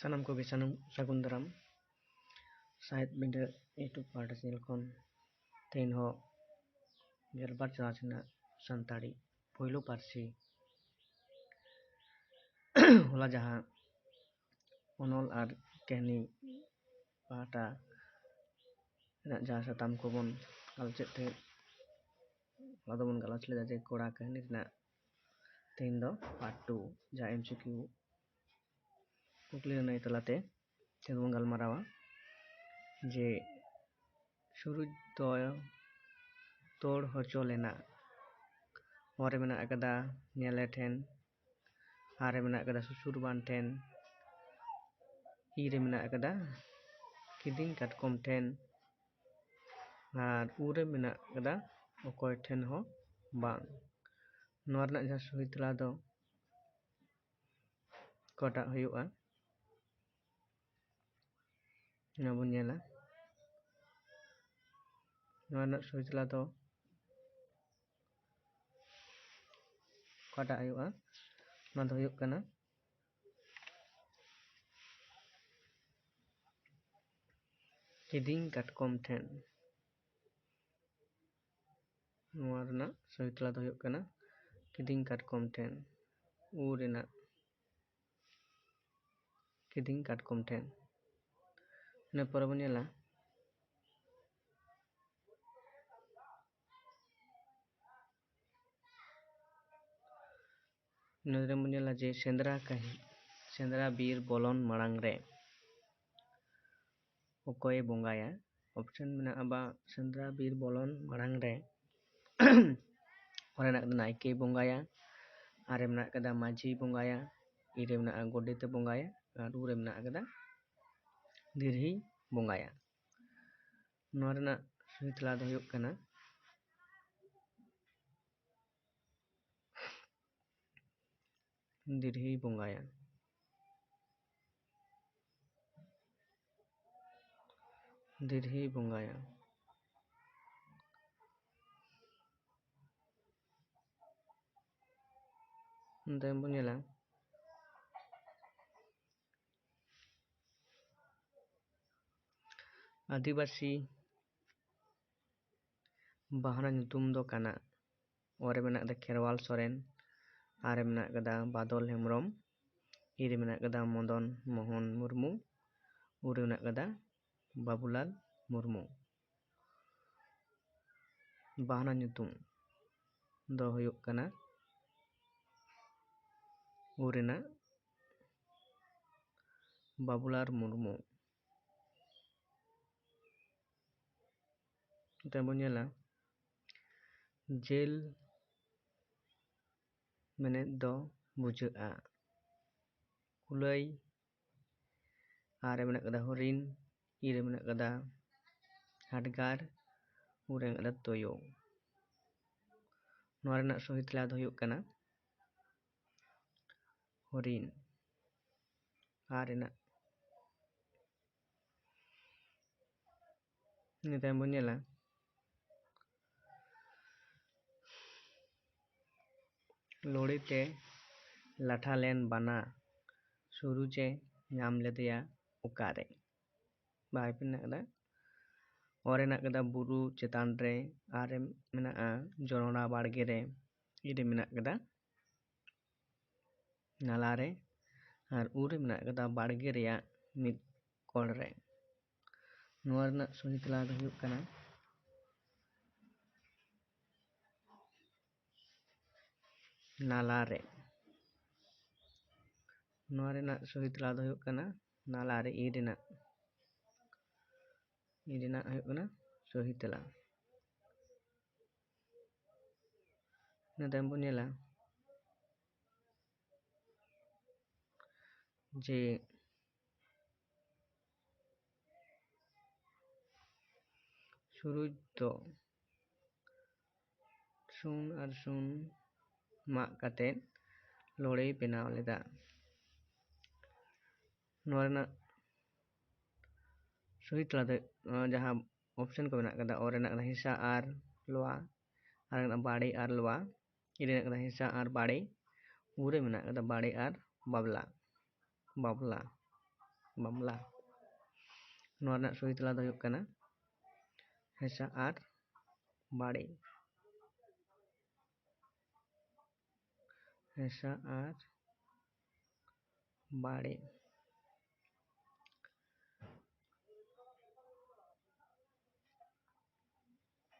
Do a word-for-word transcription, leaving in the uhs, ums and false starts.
ᱥᱟᱱᱟᱢ ᱠᱚᱜᱮ ᱥᱟᱱᱟᱢ ᱥᱟᱹᱜᱩᱱ ᱫᱟᱨᱟᱢ᱾ ᱥᱟᱶᱦᱮᱫ ᱵᱤᱸᱰᱟᱹ YouTube ᱯᱟᱦᱴᱟ ᱪᱮᱱᱮᱞ ᱠᱷᱚᱱ ᱛᱮᱦᱮᱧ ᱦᱚᱸ ᱜᱮᱞᱵᱟᱨ ᱪᱟᱱᱟᱪ ᱨᱮᱱᱟᱜ ᱥᱟᱱᱛᱟᱲᱤ ᱯᱳᱭᱞᱳ ᱯᱟᱹᱨᱥᱤ ᱦᱚᱞᱟ ᱡᱟᱦᱟᱸ ᱚᱱᱚᱞ ᱟᱨ ᱠᱟᱹᱦᱱᱤ ᱯᱟᱦᱴᱟ ᱨᱮᱱᱟᱜ ᱡᱟᱦᱟᱸ ᱥᱟᱛᱟᱢ ᱠᱚᱵᱚᱱ ᱜᱟᱞᱚᱪᱮᱫ ᱛᱟᱦᱮᱸᱫ, ᱚᱱᱟ ᱫᱚᱵᱚᱱ ᱜᱟᱞᱚᱪ ᱞᱮᱫᱟ ᱡᱮ ᱠᱚᱲᱟ ᱠᱟᱹᱦᱱᱤ ᱨᱮᱱᱟᱜ᱾ ᱛᱮᱦᱮᱧ ᱫᱚ part two, ᱡᱟᱦᱟᱸ MCQ ᱠᱩᱠᱞᱤ ᱞᱟᱹᱱᱟᱹᱭ ᱛᱟᱞᱟᱛᱮ ᱛᱮᱦᱮᱧ ᱫᱚᱵᱚᱱ ᱜᱟᱞᱢᱟᱨᱟᱣᱟ ᱡᱮ ᱥᱩᱨᱩᱡ ᱫᱚ ᱛᱚᱲ ᱦᱚᱪᱚ ᱞᱮᱱᱟ᱾ ᱚ ᱨᱮ ᱢᱮᱱᱟᱜ ᱟᱠᱟᱫᱟ ᱧᱮᱞᱮ ᱴᱷᱮᱱ, ᱟ ᱨᱮ ᱢᱮᱱᱟᱜ ᱟᱠᱟᱫᱟ ᱥᱩᱥᱩᱨ ᱵᱟᱱ ᱴᱷᱮᱱ, ᱤ ᱨᱮ ᱢᱮᱱᱟᱜ ᱟᱠᱟᱫᱟ ᱠᱤᱫᱤᱧ ᱠᱟᱴᱠᱚᱢ ᱴᱷᱮᱱ, ᱟᱨ ᱩ ᱨᱮ ᱢᱮᱱᱟᱜ ᱟᱠᱟᱫᱟ ᱚᱠᱚᱭ ᱴᱷᱮᱱ ᱦᱚᱸ ᱵᱟᱝ᱾ ᱱᱚᱣᱟ ᱨᱮᱱᱟᱜ ᱡᱟᱦᱟᱸ ᱥᱚᱦᱤ ᱛᱮᱞᱟ ᱫᱚ ᱚᱠᱟᱴᱟᱜ ᱦᱩᱭᱩᱜᱼᱟ, ᱚᱱᱟ ᱵᱚᱱ ᱧᱮᱞᱟ᱾ ᱱᱚᱣᱟ ᱨᱮᱱᱟᱜ ᱥᱚᱦᱤ ᱛᱮᱞᱟ ᱫᱚ ᱚᱠᱟᱴᱟᱜ ᱦᱩᱭᱩᱜᱼᱟ, ᱚᱱᱟ ᱫᱚ ᱦᱩᱭᱩᱜ ᱠᱟᱱᱟ ᱠᱤᱫᱤᱧ ᱠᱟᱴᱠᱚᱢ ᱴᱷᱮᱱ᱾ ᱱᱚᱣᱟ ᱨᱮᱱᱟᱜ ᱥᱚᱦᱤ ᱛᱮᱞᱟ ᱫᱚ ᱦᱩᱭᱩᱜ ᱠᱟᱱᱟ ᱠᱤᱫᱤᱧ ᱠᱟᱴᱠᱚᱢ ᱴᱷᱮᱱ, ᱩ ᱨᱮᱱᱟᱜ ᱠᱤᱫᱤᱧ ᱠᱟᱴᱠᱚᱢ ᱴᱷᱮᱱ᱾ ᱤᱱᱟᱹ ᱯᱚᱨᱮ ᱵᱚᱱ ᱧᱮᱞᱟ, ᱤᱱᱟᱹ ᱨᱮ ᱵᱚᱱ ᱧᱮᱞᱟ ᱡᱮ ᱥᱮᱸᱫᱽᱨᱟ ᱠᱟᱹᱦᱱᱤ, ᱥᱮᱸᱫᱽᱨᱟ ᱵᱤᱨ ᱵᱚᱞᱚᱱ ᱢᱟᱲᱟᱝ ᱨᱮ ᱚᱠᱚᱭᱮ ᱵᱚᱸᱜᱟᱭᱟ? Option ᱢᱮᱱᱟᱜᱼᱟ ᱵᱟ ᱥᱮᱸᱫᱽᱨᱟ ᱵᱤᱨ ᱵᱚᱞᱚᱱ ᱢᱟᱲᱟᱝ ᱨᱮ ᱚᱸᱰᱮ ᱢᱮᱱᱟᱜ ᱠᱟᱫᱟ ᱱᱟᱭᱠᱮᱭ ᱵᱚᱸᱜᱟᱭᱟ, ᱟᱨ ᱨᱮ ᱢᱮᱱᱟᱜ ᱠᱟᱫᱟ ᱢᱟᱹᱡᱷᱤᱭ ᱵᱚᱸᱜᱟᱭᱟ, ᱤ ᱨᱮ ᱢᱮᱱᱟᱜᱼᱟ ᱜᱚᱰᱮᱛᱮ ᱵᱚᱸᱜᱟᱭᱟ, ᱟᱨ ᱩ ᱨᱮ ᱢᱮᱱᱟᱜ ᱠᱟᱫᱟ ᱫᱤᱨᱦᱤᱭ ᱵᱚᱸᱜᱟᱭᱟ᱾ ᱱᱚᱣᱟ ᱨᱮᱱᱟᱜ ᱥᱚᱦᱤ ᱛᱮᱞᱟ ᱫᱚ ᱦᱩᱭᱩᱜ ᱠᱟᱱᱟ ᱫᱤᱨᱦᱤᱭ ᱵᱚᱸᱜᱟᱭᱟ᱾ ᱫᱤᱨᱦᱤᱭ ᱵᱚᱸᱜᱟᱭᱟ᱾ ᱛᱟᱭᱚᱢ ᱵᱚᱱ ᱧᱮᱞᱟ ᱟᱹᱫᱤᱵᱟᱹᱥᱤ ᱵᱟᱦᱱᱟ ᱧᱩᱛᱩᱢ ᱫᱚ ᱠᱟᱱᱟ᱾ ᱚ ᱨᱮ ᱢᱮᱱᱟᱜ ᱠᱟᱫᱟ ᱠᱷᱮᱨᱣᱟᱞ ᱥᱚᱨᱮᱱ, ᱟ ᱨᱮ ᱢᱮᱱᱟᱜ ᱠᱟᱫᱟ ᱵᱟᱫᱚᱞ ᱦᱮᱢᱵᱨᱚᱢ, ᱤ ᱨᱮ ᱢᱮᱱᱟᱜ ᱠᱟᱫᱟ ᱢᱚᱫᱚᱱ ᱢᱳᱦᱚᱱ ᱢᱩᱨᱢᱩ, ᱩ ᱨᱮ ᱢᱮᱱᱟᱜ ᱠᱟᱫᱟ ᱵᱟᱵᱩᱞᱟᱞ ᱢᱩᱨᱢᱩ᱾ ᱵᱟᱦᱱᱟ ᱧᱩᱛᱩᱢ ᱫᱚ ᱦᱩᱭᱩᱜ ᱠᱟᱱᱟ ᱩ ᱨᱮᱱᱟᱜ ᱵᱟᱵᱩᱞᱟᱞ ᱢᱩᱨᱢᱩ᱾ ᱱᱚᱛᱮ ᱵᱚᱱ ᱧᱮᱞᱟ ᱡᱮᱞ ᱢᱮᱱᱮᱫ ᱫᱚ ᱵᱩᱡᱷᱟᱹᱜᱼᱟ ᱠᱩᱞᱟᱹᱭ, ᱟ ᱨᱮ ᱢᱮᱱᱟᱜ ᱠᱟᱫᱟ ᱦᱚᱨᱤᱱ, ᱤ ᱨᱮ ᱢᱮᱱᱟᱜ ᱠᱟᱫᱟ ᱦᱟᱰᱜᱟᱨ, ᱩ ᱨᱮ ᱢᱮᱱᱟᱜ ᱠᱟᱫᱟ ᱛᱩᱭᱩ᱾ ᱱᱚᱣᱟ ᱨᱮᱱᱟᱜ ᱥᱚᱦᱤ ᱛᱮᱞᱟ ᱫᱚ ᱦᱩᱭᱩᱜ ᱠᱟᱱᱟ ᱦᱚᱨᱤᱱ, ᱟ ᱨᱮᱱᱟᱜ᱾ ᱤᱱᱟᱹ ᱛᱟᱭᱚᱢ ᱵᱚᱱ ᱧᱮᱞᱟ ᱞᱚᱲᱤ ᱛᱮ ᱞᱟᱴᱷᱟ ᱞᱮᱱ ᱵᱟᱱᱟ ᱥᱩᱨᱩᱡᱽ ᱮ ᱧᱟᱢ ᱞᱮᱫᱮᱭᱟ ᱚᱠᱟᱨᱮ? ᱵᱟᱭ ᱢᱮᱱᱟᱜ ᱠᱟᱫᱟ, ᱚ ᱨᱮ ᱢᱮᱱᱟᱜ ᱠᱟᱫᱟ ᱵᱩᱨᱩ ᱪᱮᱛᱟᱱ ᱨᱮ, ᱟ ᱨᱮ ᱢᱮᱱᱟᱜᱼᱟ ᱡᱚᱱᱚᱲᱟ ᱵᱟᱲᱜᱮ ᱨᱮ, ᱤ ᱨᱮ ᱢᱮᱱᱟᱜ ᱠᱟᱫᱟ ᱱᱟᱞᱟ ᱨᱮ, ᱟᱨ ᱩ ᱨᱮ ᱢᱮᱱᱟᱜ ᱠᱟᱫᱟ ᱵᱟᱲᱜᱮ ᱨᱮᱭᱟᱜ ᱢᱤᱫ ᱠᱚᱬ ᱨᱮ᱾ ᱱᱚᱣᱟ ᱨᱮᱱᱟᱜ ᱥᱚᱦᱤ ᱛᱮᱞᱟ ᱫᱚ ᱦᱩᱭᱩᱜ ᱠᱟᱱᱟ ᱱᱟᱞᱟ ᱨᱮ᱾ ᱱᱚᱣᱟ ᱨᱮᱱᱟᱜ ᱥᱚᱦᱤ ᱛᱮᱞᱟ ᱫᱚ ᱦᱩᱭᱩᱜ ᱠᱟᱱᱟ ᱱᱟᱞᱟ ᱨᱮ, ᱤ ᱨᱮᱱᱟᱜ, ᱤ ᱨᱮᱱᱟᱜ ᱦᱩᱭᱩᱜ ᱠᱟᱱᱟ ᱥᱚᱦᱤ ᱛᱮᱞᱟ᱾ ᱤᱱᱟᱹ ᱛᱟᱭᱚᱢ ᱵᱚᱱ ᱧᱮᱞᱟ ᱡᱮ ᱥᱩᱨᱩᱡᱽ ᱫᱚ ᱥᱩᱱ ᱟᱨ ᱥᱩᱱ ᱢᱟᱜ ᱠᱟᱛᱮᱫ ᱞᱚᱲᱮᱭ ᱵᱮᱱᱟᱣ ᱞᱮᱫᱟ᱾ ᱱᱚᱣᱟ ᱨᱮᱱᱟᱜ ᱥᱚᱦᱤ ᱛᱮᱞᱟ ᱫᱚ, ᱟᱸ, ᱡᱟᱦᱟᱸ option ᱠᱚ ᱢᱮᱱᱟᱜ ᱠᱟᱫᱟ, ᱚ ᱨᱮᱱᱟᱜ ᱠᱟᱱᱟ ᱦᱮᱸᱥᱟᱜ ᱟᱨ ᱞᱚᱣᱟ, ᱟ ᱨᱮᱱᱟᱜ ᱠᱟᱱᱟ ᱵᱟᱲᱮ ᱟᱨ ᱞᱚᱣᱟ, ᱤ ᱨᱮᱱᱟᱜ ᱠᱟᱱᱟ ᱦᱮᱸᱥᱟᱜ ᱟᱨ ᱵᱟᱲᱮ, ᱩ ᱨᱮ ᱢᱮᱱᱟᱜ ᱠᱟᱫᱟ ᱵᱟᱲᱮ ᱟᱨ ᱵᱟᱵᱞᱟ, ᱵᱟᱵᱞᱟ, ᱵᱟᱢᱞᱟ᱾ ᱱᱚᱣᱟ ᱨᱮᱱᱟᱜ ᱥᱚᱦᱤ ᱛᱮᱞᱟ ᱫᱚ ᱦᱩᱭᱩᱜ ᱠᱟᱱᱟ ᱦᱮᱸᱥᱟ ᱟᱨ ᱵᱟᱲᱮ᱾ ᱦᱮᱸᱥᱟ ᱟᱨ ᱵᱟᱲᱮ᱾